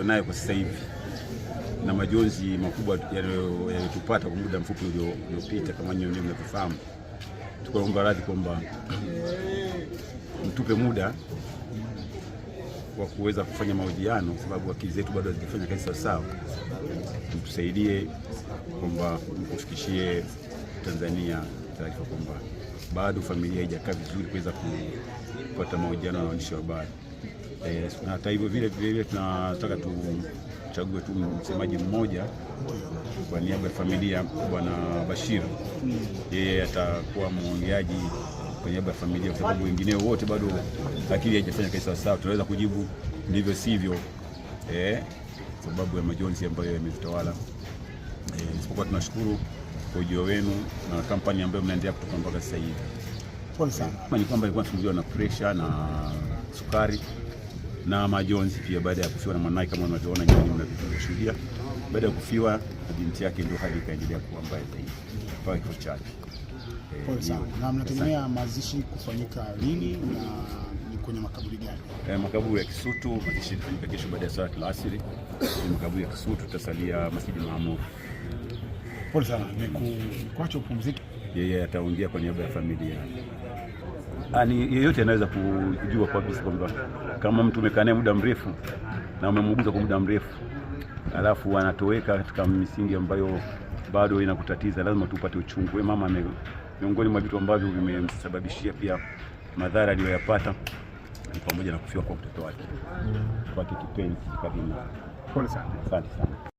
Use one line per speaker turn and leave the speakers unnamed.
tulionayo kwa sasa hivi na majonzi makubwa yaliyotupata kwa muda mfupi uliopita, kama nyinyi wenyewe mnavyofahamu, tukaomba radhi kwamba mtupe muda wa kuweza kufanya mahojiano, kwa sababu akili zetu bado hazijafanya kazi sawasawa. Mtusaidie kwamba mkufikishie Tanzania taarifa kwamba bado familia haijakaa vizuri kuweza kupata mahojiano na waandishi wa habari. Na hata hivyo vile vile tunataka tuchague tu msemaji mmoja kwa niaba ya familia, Bwana Bashir. Yeye atakuwa mwongeaji kwa niaba ya familia, kwa sababu wengineo wote bado akili haijafanya kazi sawasawa. Tunaweza kujibu ndivyo sivyo, sababu ya majonzi ambayo yametutawala. Isipokuwa tunashukuru kwa ujio wenu na kampani ambayo mnaendelea kutoka mpaka sasa hivi.
Pole sana.
Ni kwamba alikuwa anasumbuliwa na pressure na sukari na majonzi pia, baada ya kufiwa na mwanae kama unavyoona nyinyi mnavyoshuhudia. Baada ya kufiwa na binti yake, ndio hali ikaendelea kuwa mbaya zaidi mpaka kifo chake.
Pole sana. Na mnategemea mazishi kufanyika lini na ni kwenye makaburi gani?
Makaburi ya Kisutu, mazishi yatafanyika kesho baada ya swala ya alasiri. Makaburi ya Kisutu, tutasalia Masjidi Maamur.
Pole sana. Nikuache upumzike.
Yeye ataongea kwa niaba ya familia. Ni yeyote anaweza kujua kabisa kwamba kama mtu umekaa naye muda mrefu na umemuuguza kwa muda mrefu, alafu anatoweka katika misingi ambayo bado inakutatiza, lazima tupate uchungu. Wewe mama, miongoni mwa vitu ambavyo vimemsababishia pia madhara aliyoyapata ni pamoja na kufiwa kwa mtoto wake kipenzi kabisa.
Pole sana.
Asante sana.